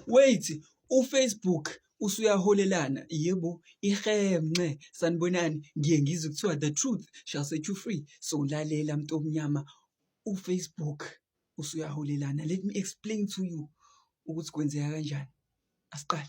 Wait, uFacebook usuyaholelana, yebo, ihemce, sanibonani, ngiye ngizwe kuthiwa the truth shall set you free. So lalela mntu omnyama, uFacebook usuyaholelana. Let me explain to you ukuthi kwenzeka kanjani. Asiqale.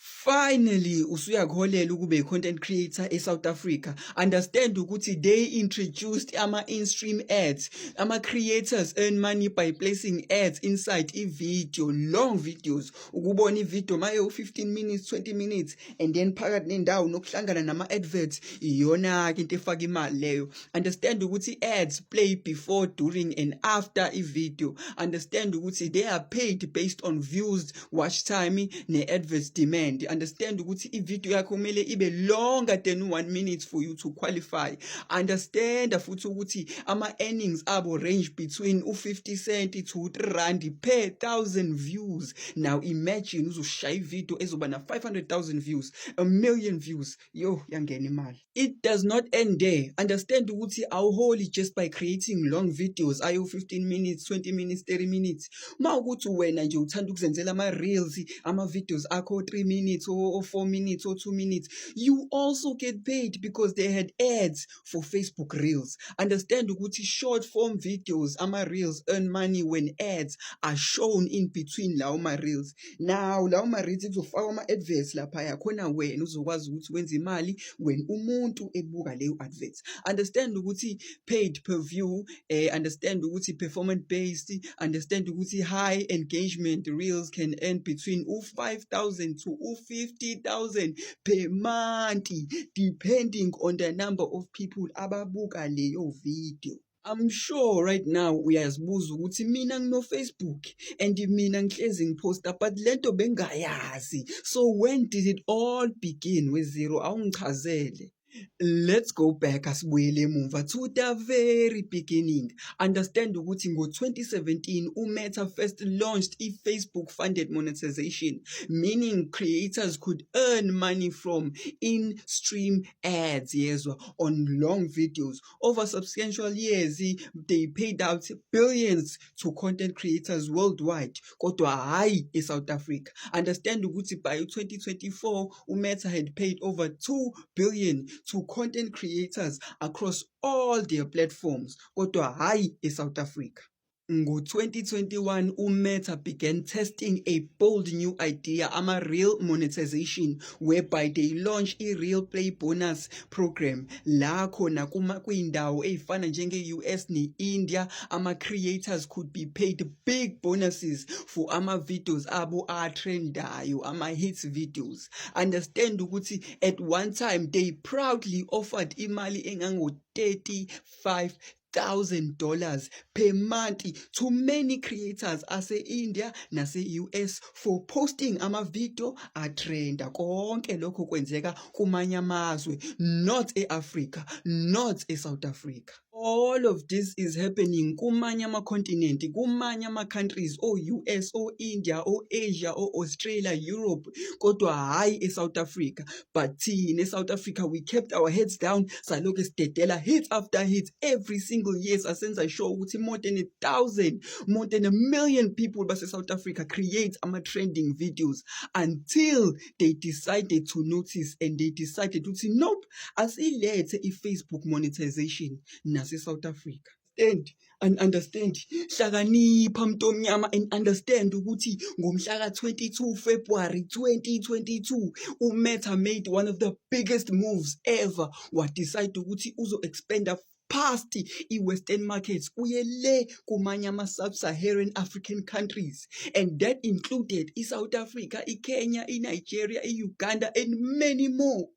Finally, usuyakuholela ukube i-content creator eSouth Africa. Understand ukuthi they introduced in-stream ads. Ama-creators earn money by placing ads inside i-video, long videos. Ukubona i-video maye 15 minutes, 20 minutes, and then phakathi nendawo nokuhlangana nama-adverts, iyona-ke into efaka imali leyo. Understand ukuthi ads play before, during, and after i-video. Understand ukuthi they are paid based on views, watch time, ne-adverts demand. Understand ukuthi i-video yakho kumele ibe longer than 1 minute for you to qualify. Understand futhi ukuthi ama-earnings abo range between u-50 cent to 3 rand per 1,000 views. Now imagine uzoshaya i-video ezoba na 500,000 views, 1,000,000 views. Yo, yangena imali. It does not end there. Understand ukuthi awuholi just by creating long videos ayo 15 minutes, 20 minutes, 30 minutes. Mawukuthi wena nje uthanda ukuzenzela ama-reels, ama-videos akho 3 minutes or 4 minutes or 2 minutes, you also get paid because they had ads for Facebook Reels. Understand ukuthi short form videos, ama-reels, earn money when ads are shown in between lawo ma-reels. Now lawo ma-reels kuzofakwa ama-adverts laphaya, khona wena uzokwazi ukuthi wenze imali when umuntu ebuka leyo adverts. Understand ukuthi paid per view, understand ukuthi performance based, understand ukuthi high engagement reels can earn between 5,000 to 50,000 per month, depending on the number of people ababuka leyo video. I'm sure right now uyazibuza ukuthi mina ngino-Facebook and mina ngihlezi ngiposta, but lento bengayazi. So when did it all begin with zero? Awungichazele. Let's go back asibuyele emuva to the very beginning. Understand ukuthi ngo-2017 uMeta first launched i-Facebook funded monetization, meaning creators could earn money from in-stream ads, yezwa, on long videos. Over substantial years, they paid out billions to content creators worldwide, kodwa hayi eSouth Africa. Understand ukuthi by 2024 uMeta had paid over 2 billion to content creators across all their platforms, kodwa hayi eSouth Africa. Ngo-2021, uMeta began testing a bold new idea, ama-real monetization, whereby they launched i-Real Play Bonus program. La khona kuyindawo ey'fana njenge-US ne-India, ama-creators could be paid big bonuses for ama-videos abo atrendayo, ama-hits videos. Understand ukuthi at one time, they proudly offered imali engango-$35,000 per month to many creators ase-India nase-US for posting ama-video atrenda. Konke lokho kwenzeka kumanye amazwe, not e-Africa, not e-South Africa. All of this is happening kumanye ama-continent, kumanye ama-countries, o-US, o-India, o-Asia, o-Australia, Europe, kodwa hayi e-South Africa. But thina e-South Africa, we kept our heads down, salokhu sidedela hit after hit every single year. Sasenza sure ukuthi more than 1,000, more than 1,000,000 people base-South Africa create ama-trending videos until they decided to notice and they decided ukuthi nope, asilethe i-Facebook monetization nase-South Africa. Understand, hlakanipha mntu omnyama, and understand ukuthi ngomhla ka-22 February 2022 uMeta made one of the biggest moves ever. Decide ukuthi uzo-expanda past i-Western markets uye le kumanye ama-sub-Saharan African countries, and that included i-South Africa, i-Kenya, i-Nigeria, i-Uganda, and many more.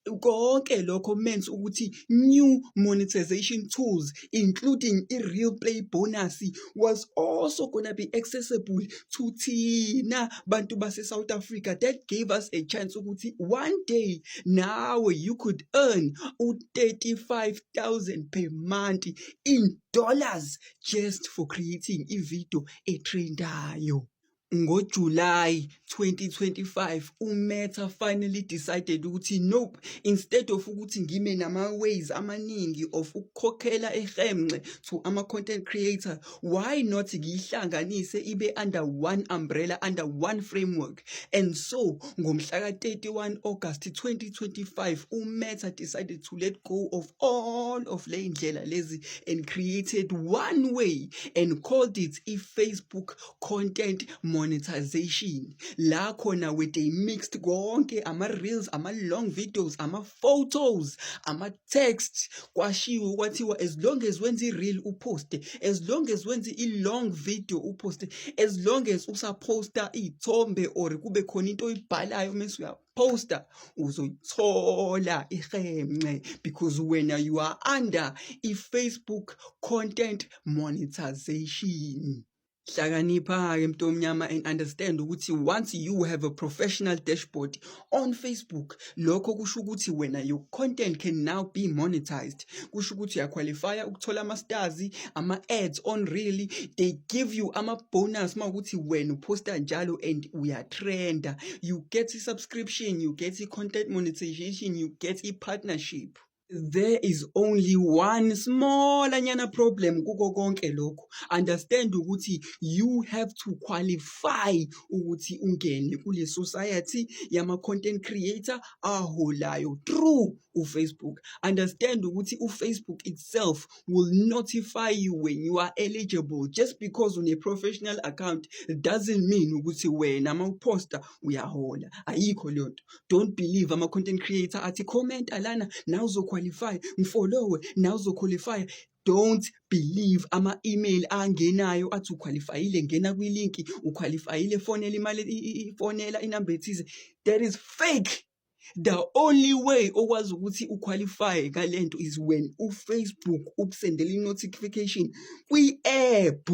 Konke lokho meant ukuthi new monetization tools, including i-Real Play Bonus, was also gonna be accessible to thina bantu base-South Africa. That gave us a chance ukuthi one day now you could earn $35,000 per month in dollars just for creating a video etrendayo. NgoJuly 2025, uMeta finally decided ukuthi nope, instead of ukuthi ngime nama-ways amaningi of ukukhokhela ehemce to ama-content creator, why not ngiyihlanganise ibe under one umbrella, under one framework. And so, ngomhla ka-31 August 2025, uMeta decided to let go of all of le ndlela lezi and created one way and called it i-Facebook Content Monetization. La khona where they mixed konke ama-reels, ama-long videos, ama-photos, ama-text, kwashiwo kwathiwa as long as wenza i-reel uposte, as long as wenza i-long video uposte, as long as usaposta iy'thombe or kube khona into oyibhalayo mase uyaposta, uzoyithola ihemce because wena you are under i-Facebook Content Monetization. Hlakanipha-ke mntomnyama and understand ukuthi once you have a professional dashboard on Facebook, lokho kusho ukuthi wena your content can now be monetized. Kusho ukuthi uyaqualifya ukuthola ama-stars, ama-ads on Reel, they give you ama-bonus mawukuthi wena uposta njalo and uyatrenda. You get i-subscription, you get i-content monetization, you get i-partnership. There is only one small anyana problem kuko konke lokho. Understand ukuthi you have to qualify ukuthi ungene kule society yama content creator aholayo through uFacebook. Understand ukuthi uFacebook itself will notify you when you are eligible. Just because on a professional account doesn't mean ukuthi wena mawuposta uyahola. Ayikho leyo nto. Don't believe ama content creator athi comment alana now qualify, ngfollowe now uzoqualify. Don't believe ama-email angenayo athi uqualifyile, ngena kwilinki uqualifyile, fonela imali, fonela inamba ethize. That is fake. The only way okwazi ukuthi uqualify ngalento is when uFacebook ukusendela i-notification kwi-app.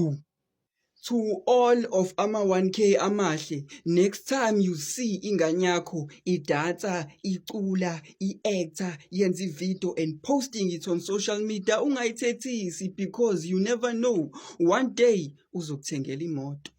To all of ama 1K amahle, next time you see ingane yakho idansa, icula, i-actor, yenza i-video and posting it on social media, ungayithethisi because you never know, one day uzokuthengela imoto.